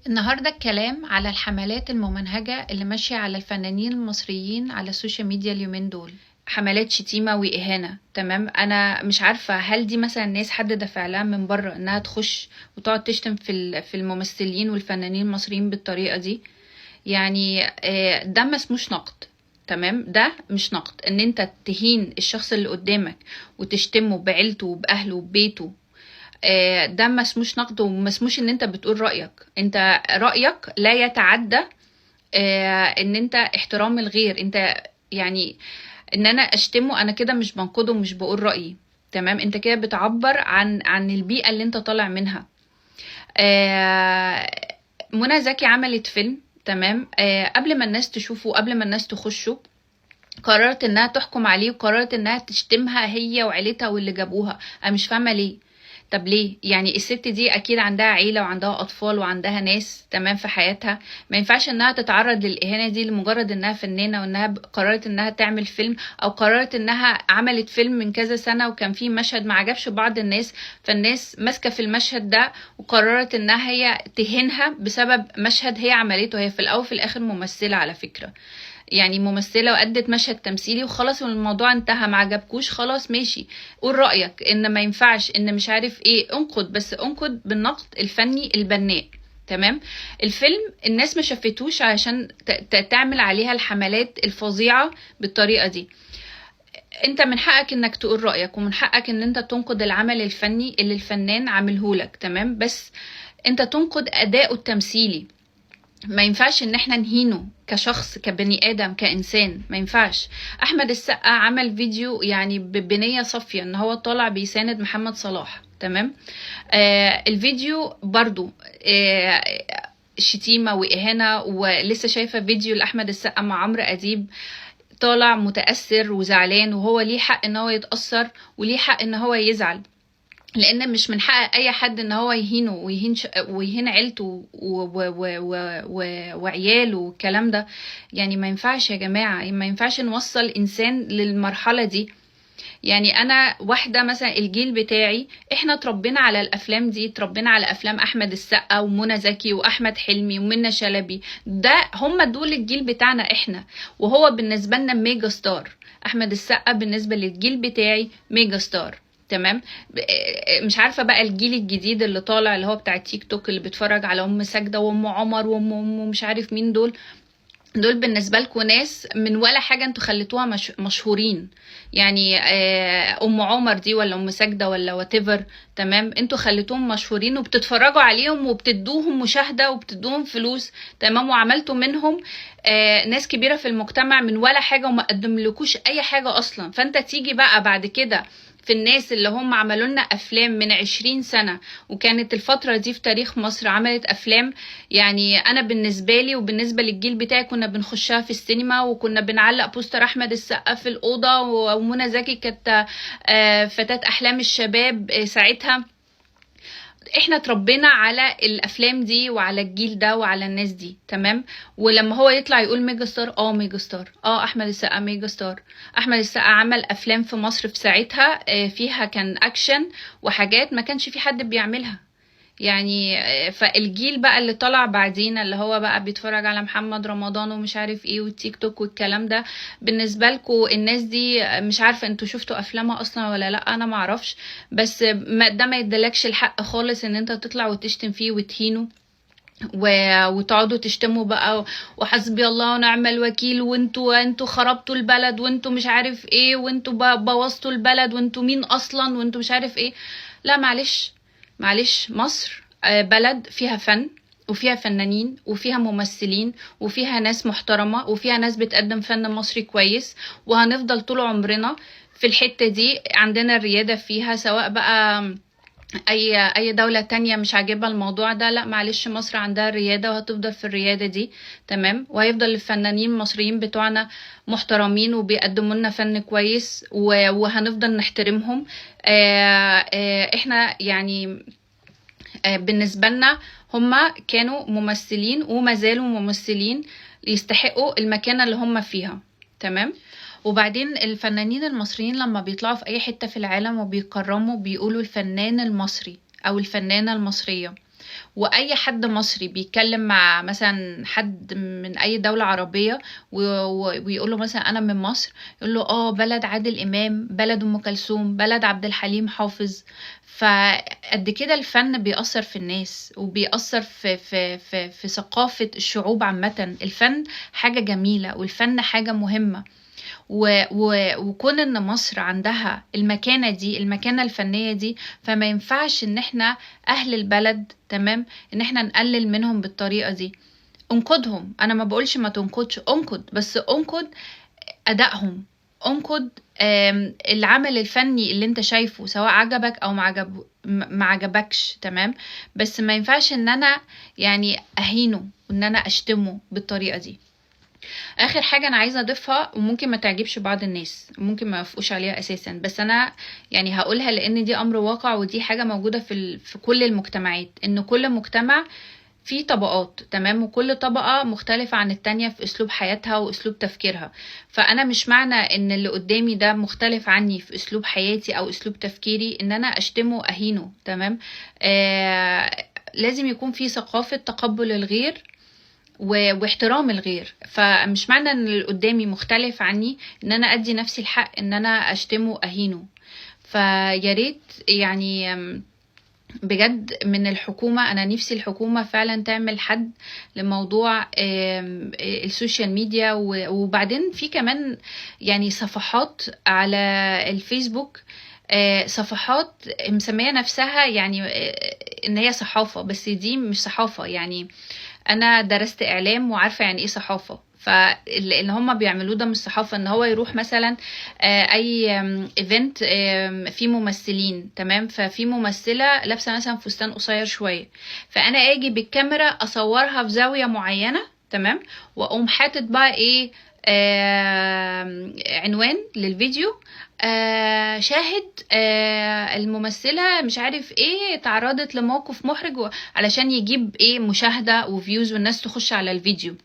النهاردة الكلام على الحملات الممنهجة اللي ماشية على الفنانين المصريين على ال social media اليومين دول، حملات شتيمة وإهانة. تمام، أنا مش عارفة هل دي مثلا ناس حد دفع لها من بره إنها تخش وتقعد تشتم في الممثلين والفنانين المصريين بالطريقة دي. يعني ده ما اسموش نقد. تمام، ده مش نقد ان انت تهين الشخص اللي قدامك وتشتمه بعيلته وبأهله وببيته. ده ما اسموش نقد وما اسموش ان انت بتقول رأيك. انت رأيك لا يتعدى ان انت احترام الغير. انت يعني ان انا اشتمه انا كده مش بنقده ومش بقول رأيي. تمام، انت كده بتعبر عن البيئة اللي انت طالع منها. منى زكي عملت فيلم، تمام، قبل ما الناس تشوفه، قبل ما الناس تخشه، قررت انها تحكم عليه وقررت انها تشتمها هي وعيلتها واللي جابوها. انا مش فاهمة ليه. طب ليه؟ يعني الست دي اكيد عندها عيلة وعندها اطفال وعندها ناس، تمام، في حياتها. ما ينفعش انها تتعرض للاهانة دي لمجرد انها فنانة وانها قررت انها تعمل فيلم، او قررت انها عملت فيلم من كذا سنة وكان فيه مشهد ما عجبش بعض الناس، فالناس ماسكة في المشهد ده وقررت انها هي تهينها بسبب مشهد هي عملته. هي في الاول وفي الاخر ممثلة على فكرة، يعني ممثلة وأدت مشهد تمثيلي وخلاص والموضوع انتهى. ما عجبكوش خلاص ماشي، قول رأيك ان ما ينفعش، ان مش عارف ايه، انقد، بس انقد بالنقد الفني البناء. تمام، الفيلم الناس ما شافتوش عشان تعمل عليها الحملات الفظيعة بالطريقة دي. انت من حقك انك تقول رأيك ومن حقك ان انت تنقد العمل الفني اللي الفنان عاملهولك، تمام، بس انت تنقد أداؤه التمثيلي. ما ينفعش ان احنا نهينه كشخص، كبني ادم، كانسان، ما ينفعش. احمد السقا عمل فيديو يعني بنية صافية ان هو طالع بيساند محمد صلاح، تمام، الفيديو برضو شتيمة وإهانة. ولسه شايفة فيديو لأحمد السقا مع عمرو أديب طالع متأثر وزعلان، وهو ليه حق ان هو يتأثر وليه حق ان هو يزعل، لان مش من حق اي حد ان هو يهينه ويهين عيلته وعياله والكلام ده. يعني ما ينفعش يا جماعة، ما ينفعش نوصل انسان للمرحلة دي. يعني انا واحدة مثلا الجيل بتاعي احنا اتربينا على الافلام دي، اتربينا على افلام احمد السقا ومنى زكي واحمد حلمي ومنى شلبي، ده هم دول الجيل بتاعنا احنا، وهو بالنسبة لنا mega star. احمد السقا بالنسبة للجيل بتاعي mega star، تمام. مش عارفة بقى الجيل الجديد اللي طالع اللي هو بتاع التيك توك اللي بيتفرج على ام ساجدة وام عمر وام ام ومش عارف مين، دول بالنسبة لكم ناس من ولا حاجة، انتوا خليتوها مشهورين. يعني ام عمر دي ولا ام ساجدة ولا whatever، تمام، انتوا خليتوهم مشهورين وبتتفرجوا عليهم وبتدوهم مشاهدة وبتدوهم فلوس، تمام، وعملتوا منهم ناس كبيرة في المجتمع من ولا حاجة وما قدملكوش اي حاجة اصلا. فانت تيجي بقى بعد كده في الناس اللي هم عملوا لنا افلام من 20 سنة، وكانت الفترة دي في تاريخ مصر عملت افلام، يعني انا بالنسبة لي وبالنسبة للجيل بتاعي كنا بنخشها في السينما وكنا بنعلق بوستر احمد السقا في الأوضة، ومنى زكي كانت فتاة احلام الشباب ساعتها. احنا اتربينا على الافلام دي وعلى الجيل ده وعلى الناس دي، تمام. ولما هو يطلع يقول mega star، mega star، احمد السقا mega star. احمد السقا عمل افلام في مصر في ساعتها، فيها كان اكشن وحاجات ما كانش في حد بيعملها. فالجيل بقى اللي طلع بعدينا اللي هو بقى بيتفرج على محمد رمضان ومش عارف ايه والتيك توك والكلام ده، بالنسبة لكم الناس دي مش عارفة انتوا شفتوا افلامها اصلا ولا لا، انا معرفش، بس ده ما يدلكش الحق خالص ان انت تطلع وتشتم فيه وتهينه وتقعدوا تشتموا بقى وحسبي الله ونعم الوكيل، وانتوا خربتوا البلد، وانتوا مش عارف ايه، وانتوا بوظتوا البلد، وانتوا مين اصلا، وانتوا مش عارف ايه. لا معلش، معلش، مصر بلد فيها فن وفيها فنانين وفيها ممثلين وفيها ناس محترمة وفيها ناس بتقدم فن مصري كويس، وهنفضل طول عمرنا في الحتة دي عندنا الريادة فيها، سواء بقى أي دولة تانية مش عاجبها الموضوع ده، لا معلش، مصر عندها الريادة وهتفضل في الريادة دي، تمام. وهيفضل الفنانين المصريين بتوعنا محترمين وبيقدموا لنا فن كويس وهنفضل نحترمهم. احنا بالنسبة لنا هما كانوا ممثلين وما زالوا ممثلين يستحقوا المكانة اللي هما فيها، تمام. وبعدين الفنانين المصريين لما بيطلعوا في أي حتة في العالم وبيكرموا بيقولوا الفنان المصري أو الفنانة المصرية، واي حد مصري بيتكلم مع مثلا حد من اي دولة عربية ويقول له مثلا انا من مصر، يقول له بلد عادل امام، بلد ام كلثوم، بلد عبد الحليم حافظ. فقد كده الفن بيأثر في الناس، وبيأثر في في في في ثقافة الشعوب عامة. الفن حاجة جميلة، والفن حاجة مهمة، وكون ان مصر عندها المكانة دي، المكانة الفنية دي، فما ينفعش ان احنا اهل البلد، تمام، ان احنا نقلل منهم بالطريقة دي. انقدهم، انا ما بقولش ما تنقدش، انقد، بس انقد ادائهم، انقد العمل الفني اللي انت شايفه، سواء عجبك او ما عجبكش، تمام. بس ما ينفعش ان انا يعني اهينه وان انا اشتمه بالطريقة دي. اخر حاجة انا عايزه اضيفها، وممكن ما تعجبش بعض الناس، ممكن ما يوافقوش عليها اساسا، بس انا يعني هقولها لان دي امر واقع، ودي حاجة موجودة في كل المجتمعات، ان كل مجتمع فيه طبقات، تمام، وكل طبقه مختلفة عن التانية في اسلوب حياتها واسلوب تفكيرها. فانا مش معنى ان اللي قدامي ده مختلف عني في اسلوب حياتي او اسلوب تفكيري ان انا اشتمه واهينه، تمام. لازم يكون في ثقافة تقبل الغير واحترام الغير. فمش معنى ان اللي قدامي مختلف عني ان انا ادي نفسي الحق ان انا اشتمه واهينه. فيا ريت يعني بجد من الحكومة، انا نفسي الحكومة فعلا تعمل حد لموضوع ال social media. وبعدين في كمان يعني صفحات على الفيسبوك، صفحات مسمية نفسها يعني ان هي صحافة، بس دي مش صحافة. يعني انا درست اعلام وعارفة يعني ايه صحافة، فاللي هم بيعملوه ده مش صحافة. ان هو يروح مثلا اي event فيه ممثلين، تمام، ففي ممثلة لابسة مثلا فستان قصير شوية، فانا اجي بالكاميرا اصورها في زاوية معينة، تمام، واقوم حاطط بقى ايه، عنوان للفيديو، شاهد الممثلة مش عارف ايه تعرضت لموقف محرج، علشان يجيب ايه مشاهدة و views والناس تخش على الفيديو.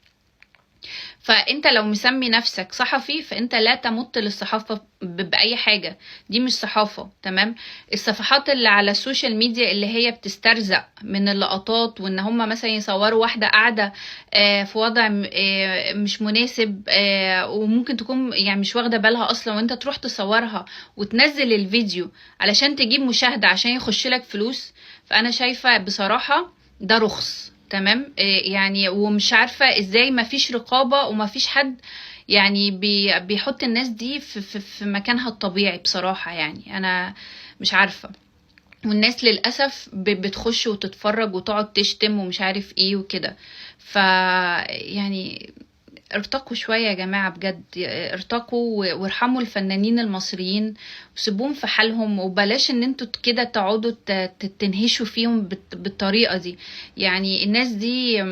فانت لو مسمي نفسك صحفي فانت لا تمت للصحافة بأي حاجة، دي مش صحافة، تمام. الصفحات اللي على ال social media اللي هي بتسترزق من اللقطات، وان هم مثلا يصوروا واحدة قاعدة في وضع مش مناسب، وممكن تكون يعني مش واخدة بالها اصلا، وانت تروح تصورها وتنزل الفيديو علشان تجيب مشاهدة عشان يخش لك فلوس. فانا شايفة بصراحة ده رخص، تمام. يعني ومش عارفة ازاي ما فيش رقابة وما فيش حد يعني بيحط الناس دي في مكانها الطبيعي بصراحة. يعني انا مش عارفة، والناس للأسف بتخش وتتفرج وتقعد تشتم ومش عارف ايه وكده. ف يعني ارتقوا شوية يا جماعة، بجد ارتقوا وارحموا الفنانين المصريين وسيبوهم في حالهم، وبلاش ان انتوا كده تقعدوا تنهشوا فيهم بالطريقة دي. يعني الناس دي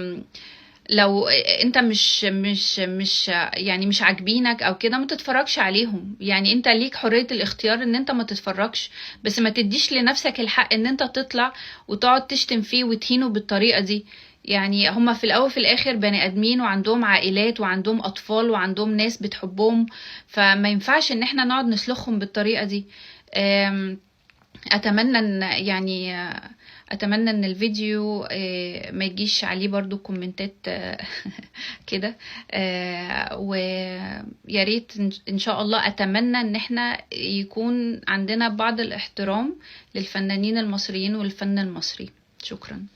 لو انت مش مش مش يعني مش عاجبينك او كده ما تتفرجش عليهم. يعني انت ليك حرية الاختيار ان انت ما تتفرجش، بس ما تديش لنفسك الحق ان انت تطلع وتقعد تشتم فيه وتهينه بالطريقة دي. يعني هما في الاول وفي الاخر بني ادمين وعندهم عائلات وعندهم اطفال وعندهم ناس بتحبهم، فما ينفعش ان احنا نقعد نسلخهم بالطريقة دي. اتمنى ان يعني اتمنى ان الفيديو ما يجيش عليه برضو كومنتات كده، ويا ريت ان شاء الله. اتمنى ان احنا يكون عندنا بعض الاحترام للفنانين المصريين والفن المصري. شكرا.